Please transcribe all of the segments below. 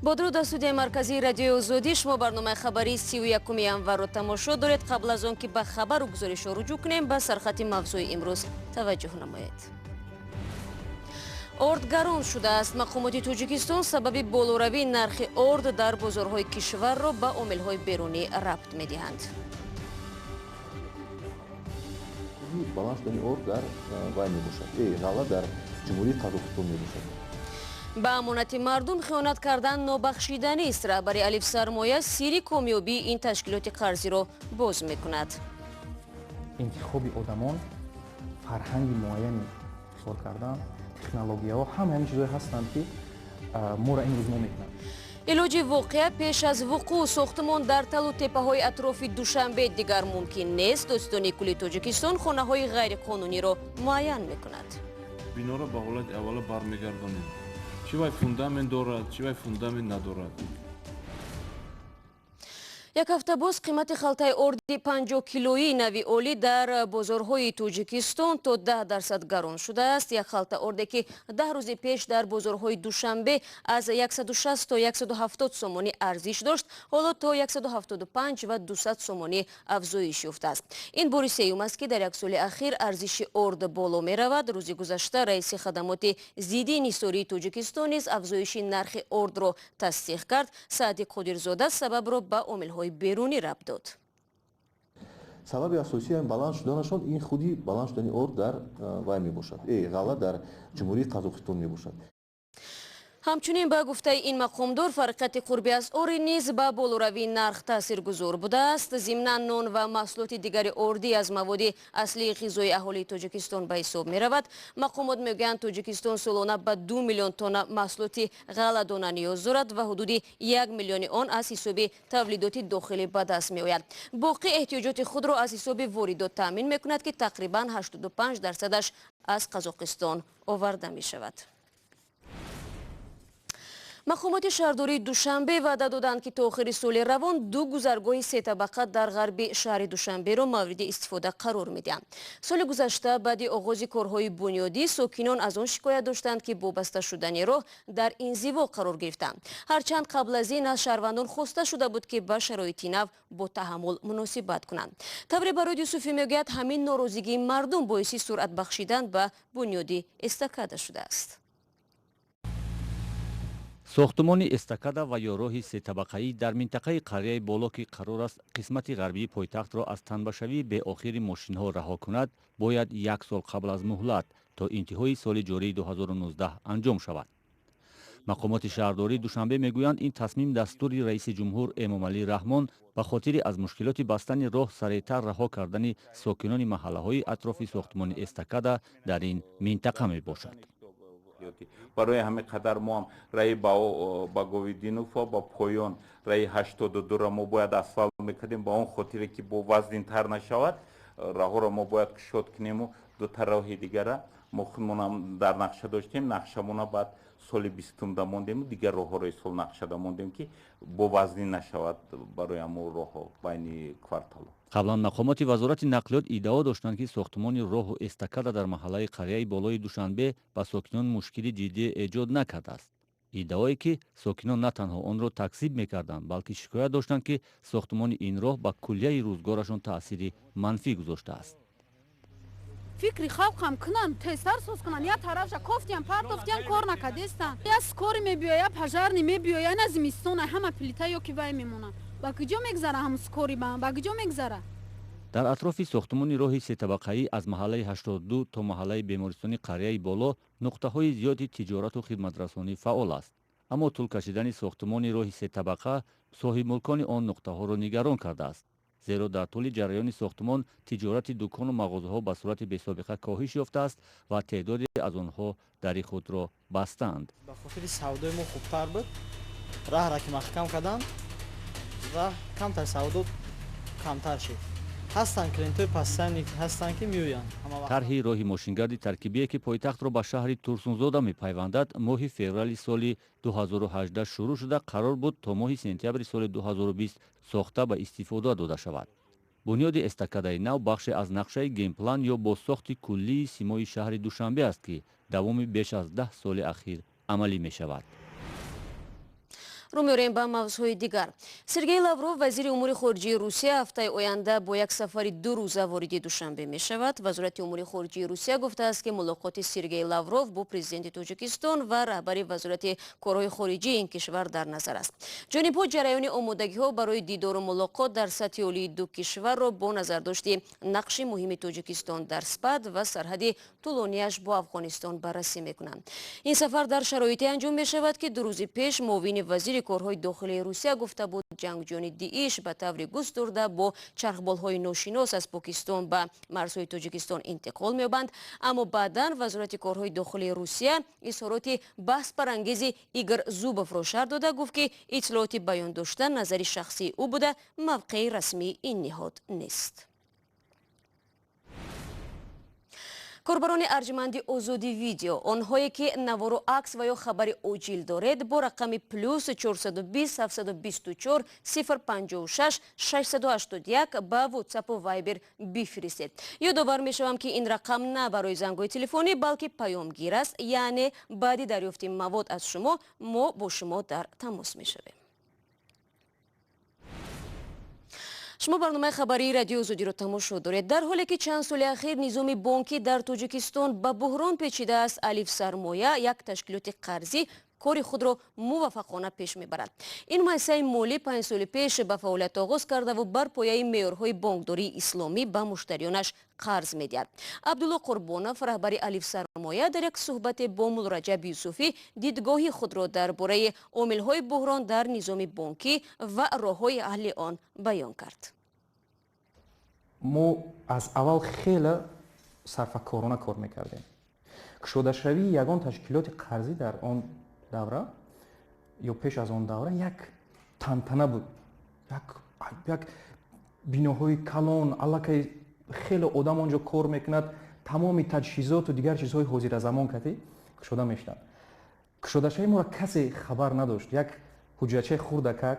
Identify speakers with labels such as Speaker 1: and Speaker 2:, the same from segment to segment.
Speaker 1: Бо дуруд аз студияи марказии Радиои Озодӣ, шумо барномаи хабарии 31 январро тамошо доред. Қабл аз он ки ба хабару гузоришҳо руҷӯъ кунем, ба сархати мавзӯи имрӯз таваҷҷӯҳ намоед. Орд гарон шудааст. Мақомоти Тоҷикистон сабаби болоравии нархи орд дар бозорҳои кишварро ба омилҳои берунӣ рабт медиҳанд.
Speaker 2: Баланд шудани орд дар вай мебошад, ғалла дар Ҷумҳурии Қазоқистон мебошад.
Speaker 1: Ба амонати мардум хиёнат кардан нобахшиданист. Раҳбари Алиф Сармоя сирри комёбии ин ташкилоти қарзиро боз мекунад.
Speaker 3: Интихоби одамон, фарҳанги муайяни кор кардан, технологияҳо, ҳама ҳамин чизҳое ҳастанд, ки моро имрӯз мо мекунанд.
Speaker 1: Илоҷи воқеа пеш аз вуқӯъ. Сохтумон дар талу теппаҳои атрофи Душанбе дигар мумкин нест. Додситонии кулли Тоҷикистон хонаҳои ғайриқонуниро муайян мекунад.
Speaker 4: Биноро ба ҳолати аввала бармегардонем, чӣ вай фундамент дорад, чӣ вай фундамент надорад.
Speaker 1: Як ҳафта боз қимати халтаи орди 50 килоии нави олӣ дар бозорҳои Тоҷикистон то 10% гарон шудааст. Як халта орде, ки 10 рӯзи пеш дар бозорҳои Душанбе аз 160 то 170 сомонӣ арзиш дошт, ҳоло то 175 ва 200 сомонӣ афзоиш ёфтааст. Ин бори сеюм аст, ки дар як соли ахир арзиши орд боло меравад. Рӯзи гузашта раиси хадамоти зидди инҳисории Тоҷикистон низ афзоиши нархи ордро тасдиқ кард. Саъди Қодирзода сабабро ба омилҳои берунӣ рабт дод.
Speaker 2: Сабаби асосии баланд шуданашон ин худи баланд шудани орд дар вай мебошад, ғалла дар Ҷумҳурии Қазоқистон мебошад.
Speaker 1: Ҳамчунин, ба гуфтаи ин мақомдор, фарқияти қурби асъори низ ба болоравии нарх таъсиргузор будааст. Зимнан, нон ва маҳсулоти дигари ордӣ аз маводи аслии ғизои аҳолии Тоҷикистон ба ҳисоб меравад. Мақомот мегӯянд, Тоҷикистон солона ба 2 миллион тонна маҳсулоти ғалладона ниёз дорад ва ҳудуди 1 миллиони он аз ҳисоби тавлидоти дохилӣ ба даст меояд. Боқӣ эҳтиёҷоти худро аз ҳисоби воридот таъмин мекунад, ки тақрибан 85 дарсадаш аз Қазоқистон оварда мешавад. Мақомоти шаҳрдории Душанбе ваъда доданд, ки то охири соли равон ду гузаргоҳи сетабақа дар ғарби шаҳри Душанберо мавриди истифода қарор медиҳанд. Соли гузашта баъди оғози корҳои бунёдӣ сокинон аз он шикоят доштанд, ки бо баста шудани роҳ дар инзиво қарор гирифтанд. Ҳарчанд қабл аз ин аз шаҳрвандон хоста шуда буд, ки ба шароити нав бо таҳаммул муносибат кунанд. Тавре Бароди Юсуфӣ мегӯяд, ҳамин норозигии мардум боиси суръат бахшидан ба бунёди эстакада шудааст.
Speaker 5: Сохтумони эстакада ва ё роҳи сетабақаӣ дар минтақаи Қарияи Боло, ки қарор аст қисмати ғарбии пойтахтро аз танбашавии беохири мошинҳо раҳо кунад, бояд як сол қабл аз муҳлат, то интиҳои соли ҷории 2019 анҷом шавад. Мақомоти шаҳрдории Душанбе мегӯянд, ин тасмим дастури раиси ҷумҳур Эмомалӣ Раҳмон ба хотири аз мушкилоти бастани роҳ сареътар раҳо кардани сокинони маҳаллаҳои атрофи сохтумони эстакада дар ин минтақа мебошад.
Speaker 6: Барои ҳамин қадар мо ҳам раи Баговиддинова ба поён, раи 82-ро мо бояд асфалт мекардем. Ба он хотире ки бо вазнинтар нашавад, раҳоро мо бояд кушод кунему дута роҳи дигара мо худмонам дар нақша доштем. Нақшамона баъд соли 20-умда мондему дигар роҳҳоро сол нақшада мондем, ки бо вазнин нашавад барои ҳамон роҳҳо байни кварталҳо.
Speaker 5: Қаблан мақомоти Вазорати нақлиёт иддао доштанд, ки сохтумони роҳу эстакада дар маҳаллаи Қарияи Болои Душанбе ба сокинон мушкили ҷиддӣ эҷод накардааст. Иддаое, ки сокинон на танҳо онро такзиб мекарданд, балки шикоят доштанд, ки сохтумони ин роҳ ба куллияи рӯзгорашон таъсири манфӣ гузоштааст.
Speaker 7: Фикри халқам кунанд, тезтар соз кунанд. Я тарафша кофтиям, партофтиям, кор накардестанд. Я скорый мебиёя, я пожарный мебиёя. На зимистона ҳама плита ё ки вай мемонанд. Ба куҷо мегзара ҳам скорый, ба куҷо мегзара?
Speaker 5: Дар атрофи сохтумони роҳи сетабақаӣ аз маҳаллаи 82 то маҳаллаи бемористони Қарияи Боло нуқтаҳои зиёди тиҷорату хидматрасонӣ фаъол аст. Аммо тӯл кашидани сохтумони роҳи сетабақа соҳибмулкони он нуқтаҳоро нигарон кардааст, зеро дар тӯли ҷараёни сохтумон тиҷорати дукону мағозаҳо ба сурати бесобиқа коҳиш ёфтааст ва теъдоде аз онҳо дари худро бастаанд.
Speaker 8: Ба хотири савдои мо хубтар буд. Раҳра ки маҳкам карданд, раҳ камтар, савдо камтар шуд. Ҳастанд клиентҳои постоянный ҳастанд, ки меоянд.
Speaker 5: Тарҳи роҳи мошингарди таркибие, ки пойтахтро ба шаҳри Турсунзода мепайвандад, моҳи феврали соли 2018 шурӯъ шуда, қарор буд то моҳи сентябри соли 2020 сохта ба истифода дода шавад. Бунёди эстакадаи нав бахше аз нақшаи генплан ё бозсохти куллии симои шаҳри Душанбе аст, ки давоми беш аз 10 соли ахир амалӣ мешавад.
Speaker 1: Рӯ меорем ба мавзӯъҳои дигар. Сергей Лавров, вазири умури хориҷии Русия, ҳафтаи оянда бо як сафари 2 рӯза вориди Душанбе мешавад. Вазорати умури хориҷии Русия гуфтааст, ки мулоқоти Сергей Лавров бо президенти Тоҷикистон ва раҳбари Вазорати корҳои хориҷии ин кишвар дар назар аст. Ҷонибҳо ҷараёни омодагиҳо барои дидору мулоқот дар сатҳи олии ду кишварро бо назардошти нақши муҳими Тоҷикистон дар СПАД ва сарҳади тӯлонияш бо Афғонистон баррасӣ мекунанд. Ин сафар дар шароите анҷом мешавад, ки 2 рӯзи пеш муовини вазири корҳои дохилии Русия гуфта буд, ҷангҷӯёни ДИИШ ба таври густурда бо чархболҳои ношинос аз Покистон ба марзҳои Тоҷикистон интиқол меёбанд. Аммо баъдан Вазорати корҳои дохилии Русия изҳороти баҳсбарангези Игор Зубовро шарҳ дода, гуфт, ки иттилооти баён дошта назари шахсии ӯ буда, мавқеи расмии ин ниҳод нест. Корбарони арҷманди Озодӣ Видео, онҳое ки навору акс ва ё хабари оҷил доред, бо рақами +420 724 056 681 ба Ватсапу Вайбер бифиристед. Ёдовар мешавам, ки ин рақам на барои зангҳои телефонӣ, балки паёмгир аст, яъне баъди дарёфти мавод аз шумо мо бо шумо дар тамос мешавем. Шумо барномаи хабарии Радиои Озодиро тамошо доред. Дар ҳоле ки чанд соли ахир низоми бонкӣ дар Тоҷикистон ба буҳрон печидааст, Алиф Сармоя, як ташкилоти қарзӣ, кори худро муваффақона пеш мебарад. Ин муассисаи молӣ 5 соли пеш ба фаъолият оғоз кардаву бар пояи меъёрҳои бонкдории исломӣ ба муштариёнаш қарз медиҳад. Абдулло Қурбонов, раҳбари Алиф Сармоя, дар як суҳбате бо Муллораҷаб Юсуфӣ дидгоҳи худро дар бораи омилҳои буҳрон дар низоми бонкӣ ва роҳҳои ҳалли он баён кард.
Speaker 3: Мо аз аввал хеле сарфакорона кор мекардем. Кушодашавии ягон ташкилоти қарзӣ дар он давра ё пеш аз он давра як тантана буд, як биноҳои калон, аллакай хеле одам он ҷо кор мекунад, тамоми таҷҳизоту дигар чизҳои ҳозиразамон кати кушода мешуданд. Кушодашавии моро касе хабар надошт. Як ҳуҷрачаи хурдакак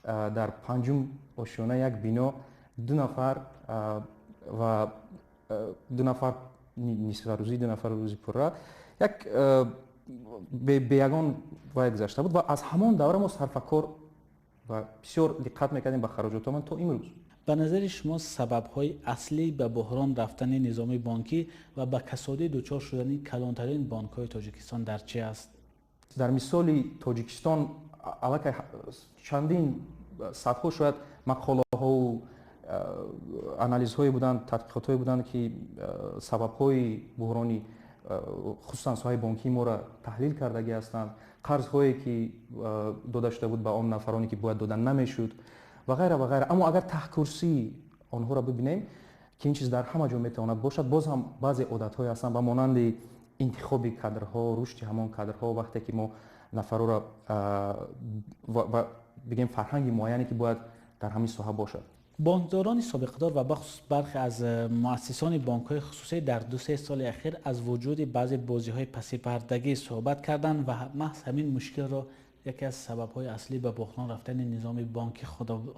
Speaker 3: дар панҷум ошёна як бино, ду нафар ва ду нафар нисфарӯзӣ, ду нафар рӯзи пурра, як бе ягон вай гузашта буд. Ва аз ҳамон давра мо сарфакор ва бисёр диққат мекардем ба хароҷотомон то имрӯз.
Speaker 9: Ба назари шумо, сабабҳои аслӣ ба буҳрон рафтани низоми бонкӣ ва ба касодӣ дучор шудани калонтарин бонкҳои Тоҷикистон дар чи аст?
Speaker 3: Дар мисоли Тоҷикистон аллакай чандин садҳо шояд мақолаҳоу анализҳое буданд, тадқиқотҳое буданд, ки сабабҳои буҳрони, хусусан соҳаи бонкии моро таҳлил кардагӣ ҳастанд, қарзҳое ки дода шуда буд ба он нафароне, ки бояд дода намешуд, ва ғайра, ва ғайра. Аммо агар таҳкурсии онҳоро бибинем, ки ин чиз дар ҳама ҷо метавонад бошад, боз ҳам баъзе одатҳое ҳастанд, ба монанди интихоби кадрҳо, рушди ҳамон кадрҳо, вақте ки мо нафарҳоро, бигем, фарҳанги муайяне, ки бояд дар ҳамин соҳа бошад.
Speaker 9: Бонкдорони собиқадор ва бахусус бархе аз муассисони бонкҳои хусусӣ дар 2-се соли ахир аз вуҷуди баъзе бозиҳои пасипардагӣ суҳбат карданд ва маҳз ҳамин мушкилро яке аз сабабҳои аслӣ ба буҳрон рафтани низоми бонкӣ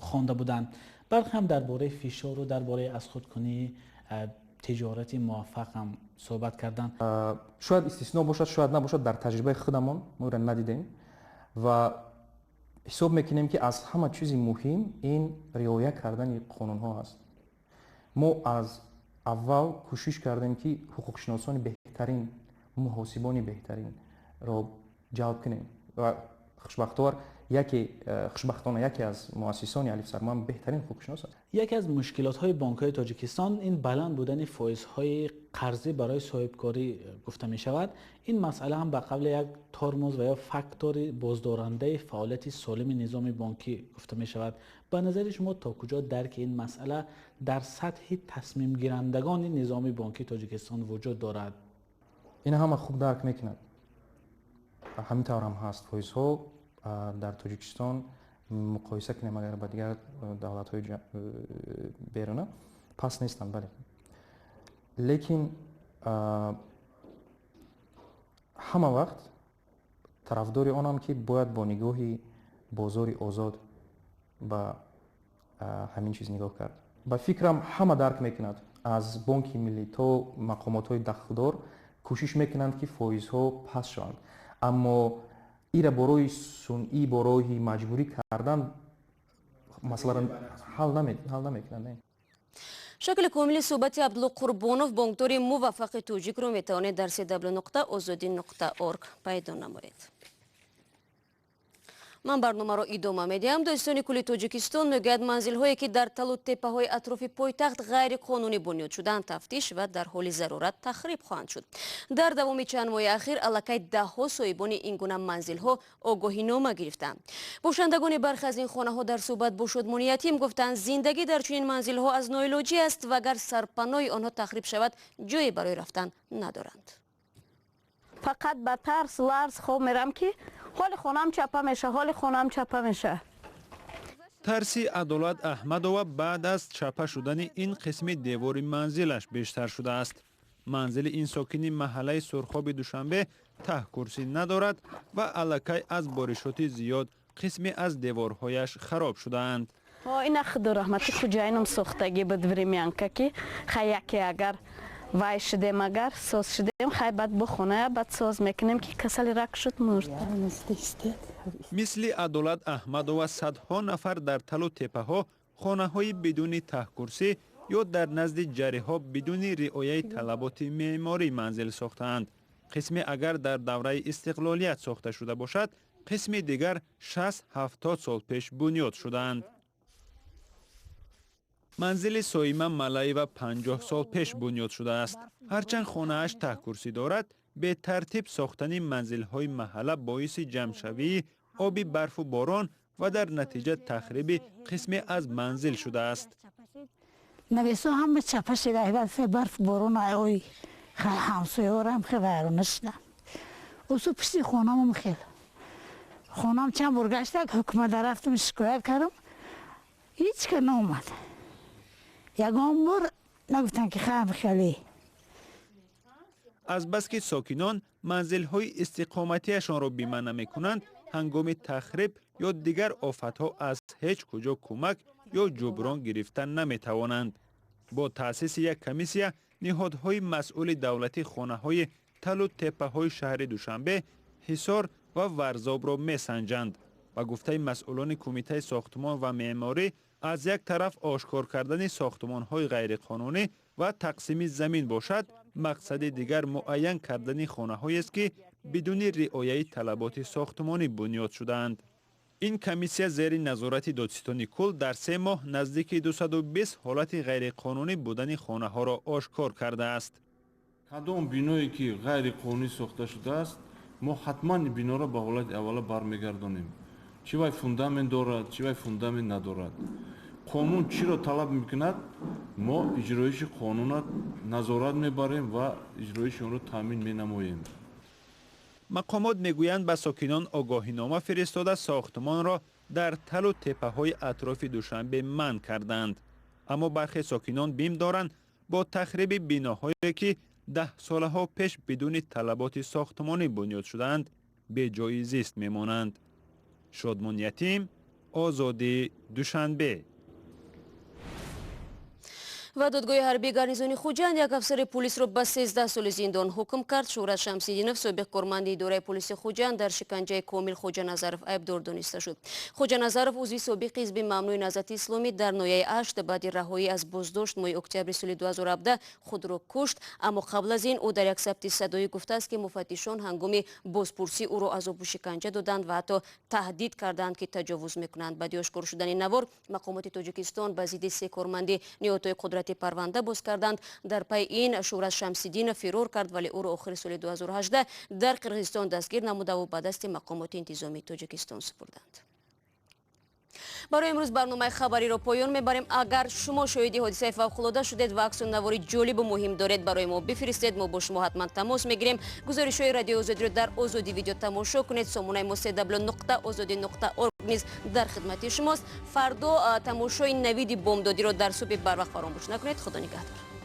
Speaker 9: хонда буданд. Бархе ҳам дар бораи фишору дар бораи аз худкунии тиҷорати муваффақ ҳам суҳбат карданд.
Speaker 3: Шояд истисно бошад, шояд набошад. Дар таҷрибаи худамон мо инро надидем ва ҳисоб мекунем, ки аз ҳама чизи муҳим ин риоя кардани қонунҳо аст. Мо аз аввал кӯшиш кардем, ки ҳуқуқшиносони беҳтарин, муҳосибони беҳтаринро ҷалб кунем ва хушбахтовар яке, хушбахтона, яке аз муассисони Алиф Сармоя беҳтарин ҳуқуқшинос аст.
Speaker 9: Яке аз мушкилотҳои бонкҳои Тоҷикистон ин баланд будани фоизҳои қарзӣ барои соҳибкорӣ гуфта мешавад. Ин масъала ҳам ба қавли як тормоз ва ё фактори боздорандаи фаъолияти солими низоми бонкӣ гуфта мешавад. Ба назари шумо, то куҷо дарки ин масъала дар сатҳи тасмимгирандагони низоми бонкии Тоҷикистон вуҷуд дорад?
Speaker 3: Ин ҳама хуб дарк мекунад, ҳамин тавр ҳам ҳаст. Фоизҳо дар Тоҷикистон, муқоиса кунем агар ба дигар давлатҳои беруна, паст нестанд, бале, лекин ҳама вақт тарафдори онам, ки бояд бо нигоҳи бозори озод ба ҳамин чиз нигоҳ кард. Ба фикрам, ҳама дарк мекунад, аз Бонки Миллӣ то мақомотҳои дахлдор кӯшиш мекунанд, ки фоизҳо паст шаванд, аммо Ира бо роҳи сунъӣ, бо роҳи маҷбурӣ кардан масъаларо ҳал намекунад.
Speaker 1: Шакли комили суҳбати Абдулло Қурбонов, бонкдори муваффақи тоҷикро метавонед дар cw.ozodi.org пайдо намоед. Ман барномаро идома медиҳам. Додситони кулли Тоҷикистон мегӯяд, манзилҳое ки дар талу теппаҳои атрофи пойтахт ғайриқонунӣ бунёд шуданд, тафтиш ва дар ҳоли зарурат тахриб хоҳанд шуд. Дар давоми чанд моҳи ахир аллакай даҳҳо соҳибони ин гуна манзилҳо огоҳинома гирифтанд. Бошандагони бархе аз ин хонаҳо дар суҳбат бо Шодмони Ятим гуфтанд, зиндагӣ дар чунин манзилҳо аз ноилоҷӣ аст ва агар сарпаноҳи онҳо тахриб шавад, ҷое барои рафтан надоранд.
Speaker 10: Фақат ба тарс ларз хоб мерам ки ҳоли хонам чапа меша, ҳоли хонам чапа меша.
Speaker 11: Тарси Адолат Аҳмадова баъд аз чапа шудани ин қисми девори манзилаш бештар шудааст. Манзили ин сокини маҳаллаи Сурхоби Душанбе таҳкурсӣ надорад ва аллакай аз боришоти зиёд қисме аз деворҳояш хароб шудаанд.
Speaker 10: Ина худо раҳмати хуҷайном сохтагӣ буд времянка ки хай яке агар вай шудем, агар соз шудем, хай баъд бо хоная баъд соз мекунем ки касали рак шуд, мурд.
Speaker 11: Мисли Адолат Аҳмадова садҳо нафар дар талу теппаҳо хонаҳои бидуни таҳкурсӣ ё дар назди ҷариҳо бидуни риояи талаботи меъморӣ манзил сохтаанд. Қисме агар дар давраи истиқлолият сохта шуда бошад, қисми дигар 60-70 сол пеш бунёд шудаанд. Манзили Соима Малаева 50 сол пеш бунёд шудааст. Ҳарчанд хонааш таҳкурсӣ дорад, бетартиб сохтани манзилҳои маҳалла боиси ҷамъшавии оби барфу борон ва дар натиҷа тахриби қисме аз манзил шудааст.
Speaker 12: Навесо ҳама чапа шуда, барф борон ой ҳамсояорам хел вайрона шуда. Усу пишти хонамам хел. Хонам чанд бор гашта, ҳукумата рафтам, шикоят кардам, ҳеҷ ка наомад. Ягон бор нагуфтанд ки хаям хеле.
Speaker 11: Азбаски сокинон манзилҳои истиқоматиашонро бима намекунанд, ҳангоми тахриб ё дигар офатҳо аз ҳеҷ куҷо кӯмак ё ҷуброн гирифта наметавонанд. Бо таъсиси як комиссия ниҳодҳои масъули давлатӣ хонаҳои талу теппаҳои шаҳри Душанбе, Ҳисор ва Варзобро месанҷанд. Ба гуфтаи масъулони кумитаи сохтмон ва меъморӣ, аз як тараф ошкор кардани сохтмонҳои ғайриқонунӣ ва тақсими замин бошад, мақсади дигар муайян кардани хонаҳоест ки бидуни риояи талаботи сохтмонӣ бунёд шудаанд. Ин комиссия зери назорати додситони кул дар 3 моҳ наздики 220 ҳолати ғайриқонунӣ будани хонаҳоро ошкор кардааст.
Speaker 4: Кадом биное ки ғайриқонунӣ сохта шудааст, мо ҳатман биноро ба ҳолати аввала бармегардонем. Чӣ вай фундамент дорад, чӣ вай фундамент надорад. Қонун чиро талаб мекунад, мо иҷроиши қонунро назорат мебарем ва иҷроиши онро таъмин менамоем.
Speaker 11: Мақомот мегӯянд, ба сокинон огоҳинома фиристода сохтмонро дар талу теппаҳои атрофи Душанбе манъ карданд. Аммо бархе сокинон бим доранд, бо тахриби биноҳое ки 10 солаҳо пеш бидуни талаботи сохтмонӣ бунёд шудаанд, беҷои зист мемонанд. Шодмон Ятим, Озодӣ, Душанбе.
Speaker 1: Ва додгоҳи ҳарбии гарнизони Хуҷанд як афсари полисро ба 13 соли зиндон ҳукм кард. Шӯҳрат Шамсиддинов, собиқ корманди идораи полиси Хуҷанд, дар шиканҷаи Комил Хоҷаназаров айбдор дониста шуд. Хоҷаназаров узви собиқи ҳизби мамнӯи Наҳзати Исломӣ дар ноҳияи 8 баъди раҳоӣ аз боздошт моҳи октябри соли 2017 худро кушт. Аммо қабл аз ин ӯ дар як сабти садоӣ гуфтааст, ки муфаттишон ҳангоми бозпурсӣ ӯро азобу шиканҷа доданд ва ҳатто таҳдид карданд, ки таҷовуз мекунанд. Баъди ошкор шудани навор, мақомоти Тоҷикистон ба зидди 3 корманди ниҳодҳои қудрат парванда боз карданд. Дар пай ин Шӯҳрат Шамсиддинов фирор кард, вале ӯро охири соли 2018 дар Қирғизистон дастгир намудаву ба дасти мақомоти интизомии Тоҷикистон супурданд. Барои имрӯз барномаи хабариро поён мебарем. Агар шумо шоҳиди ҳодисаи фавқулода шудед ва аксу навори ҷолибу муҳим доред, барои мо бифиристед. Мо бо шумо ҳатман тамос мегирем. Гузоришҳои радиои Озодиро дар Озодӣ видео тамошо кунед. Сомонаи мо cw.ozodi.org низ дар хидмати шумост. Фардо тамошои навиди бомдодиро дар субҳи барвақт фаромӯш накунед. Худо нигаҳдор.